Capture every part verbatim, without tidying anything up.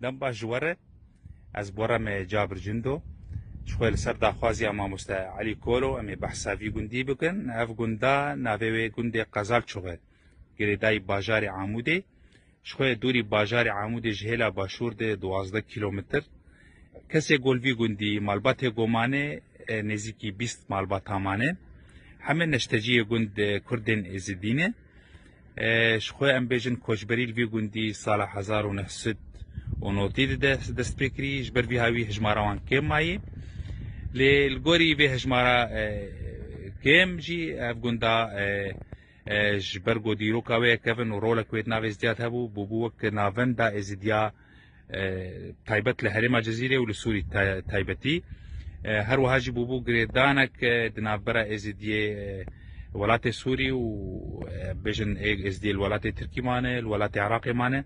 Dem baş ji we re. Ez bi we re me Cabir Cindo. Ji xwe li ser daxwaziya mamoste Elî Kolo em ê behsa vî gundî bikin. Ev gunda navê wê gundê Qezalçox e. Girêdayî bajarê Amûdê. Ji xwe dûrî bajarê Amûdê ji hêla başûr de duwazdeh kîlometr. Kesê ku li vî gundî malbatê ku mane, e, nêzîkî bîst malbata mane. Heme neşteciyê gund, e, Kurdên Êzidî ne. E, ji xwe em bêjin koçberî li vî gundî sala hezar û neh sed û notî de dest, dest pê kirî, ji ber vî hawî hejmara wan kêm mayî. Lê li gorî vê hejmara, e, kêm jî ev gunda, e, e, ji ber ku dîroka wê ye kevin û rolek wê di navê Êzidiya de hebû, bûbû wek navenda Êzidiya, e, taybet li herêma Cezîrê û li Sûrî tay-, taybetî. E, her wiha jî bûbû girêdanek, e, di navbera Êzidiyê, e, welatê Sûrî û, e, bêjin ê-, Êzidiyê li welatê Tirkî mane, li welatê Iraqê mane.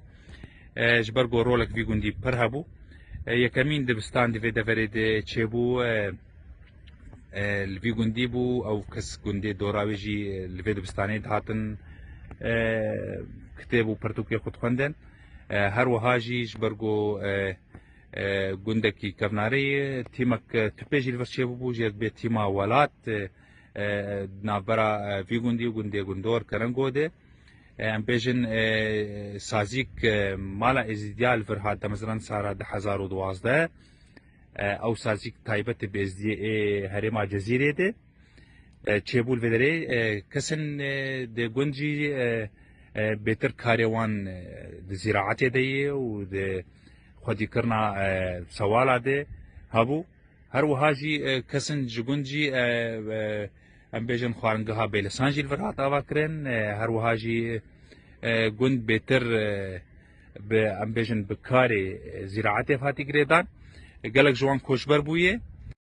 E, ji ber ku rolek vî gundî pir hebû. E, yekemîn dibistan di vê deverê de çêbû, e, e, li vî gundî bû, ew kes gundê dora wê jî, e, li vê dibistanê dihatin, e, kitêb û pirtûkê xwe dixwendin. E, her wiha jî ji ber ku, e, e, gundekî kevnarê ye, tîmek, e, tupê jî li vir çêbûbû, jê dibê tîma welat, e, e, navbera, e, vî gundî û gundê Gundor Kerengo de. E, em bêjin, e, sazîk, e, mala Êzîdiya li vir hat demezran sara du hezar û duwazdeh. E, ew sazîk taybet bi Êzidiyê ê herêma Cezîrê de, e, çêbû li vê derê, e, kesin, e, di gund jî, e, e, bêtir karê wan, e, di zîraetê de ye û di xwedîkirina, e, sewala de hebû. Her wiha jî, e, kesin ji gund jî, e, e, em bêjin xwaringeha Bêlisan jî li vir hat avakirin. E, her wiha jî, e, gund bêtir, e, bi, em bêjin bi karê, e, zîraetê hatî girêdan. E, gelek ji wan koçber bûye.